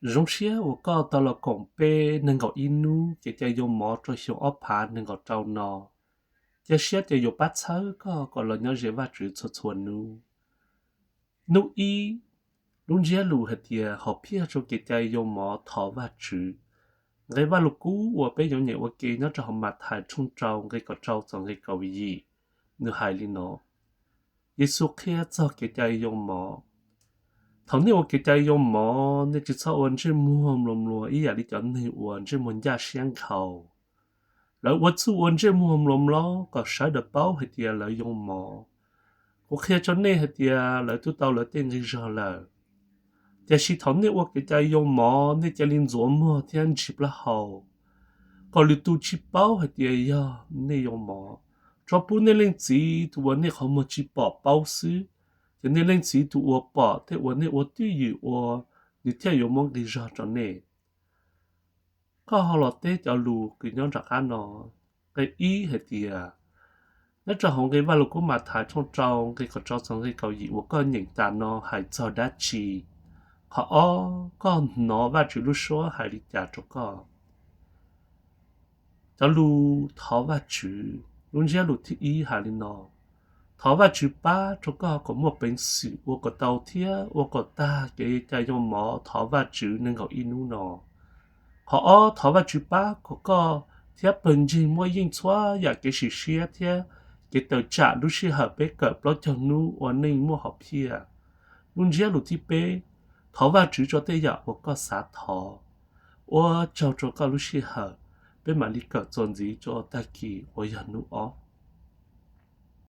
Zoo siab uas koj tau los koom peb nees nkaum ib hnub kev cai yoo mov rau xyoo ob phav nees nkaum rau no. Cia siab tias yuav pab txhawb koj kom los nyob ze Vajtswv txhua txhua hnub. Hnub ib, lub ntsiab lus hais tias hom phiaj rau kev cai yoo mov thov Vajtswv. Nqe Vajluskub uas peb yuav nyeem ua ke nyob rau hauv Mathais tshooj rau nqe kaum rau txog nqe kaum yim, nws hais li no: Yexus qhia txog kev cai yoo mov: Thaum nej ua kev cai yoo mov, nej tsis txhob ua ntsej muag mluas mluas ib yam li cov neeg uas ntsej muag ncaj siab nkhaus. Lawv ua txuj ua ntsej muag mluas mlob kom sawv daws paub hais tias lawv yoo mov. Kuv qhia rau nej hais tias lawv twb tau lawv tej nqi zog lawm. Tiam sis thaum nej ua kev cai yoo mov, nej cia li ntxuav muag thiab ntsis plaub hau, kom lwm tus tsis paub hais tias yog nej yoo mov, tsuas pub nej Leej Txiv tus uas nej qhov muag tsis pom paub xwb. Ces nej Leej Txiv tus uas pom tej uas nej ua twj ywm ua, nws thiaj yuav muab nqi zog rau nej. Koj ho los teb cov lus kws nyob nram qab no. Nqe ib hais tias, nyob rau hauv nqe Vajluskub Mathais tshooj rau nqe kaum rau txog nqe kaum yim uas koj nyeem tas no hais txog dab tsi? Qhov ob, koj hnov Vajtswv lub suab hais li cas rau koj? Cov lus thov Vajtswv, lub ntsiab lus thib ib hais li no: Thov Vajtswv pab rau koj kom muaj peev xwm ua kom tau thiab ua kom tag kev cai yoo mov thov Vajtswv nees nkaum ib hnub no. Qhov ob, thov Vajtswv pab kom koj thiab pawg ntseeg muaj yeej txhua yam kev sim siab thiab kev tawm tsam lub sij hawm peb kawm plaub caug hnub ua neej muaj hom phiaj. Lub ntsiab lus thib peb, thov Vajtswv rau tej yam uas koj xav thov. Ua tsaug rau koj lub sij hawm, peb mam li kawm txuas ntxiv rau tag kis uas yog hnub ob.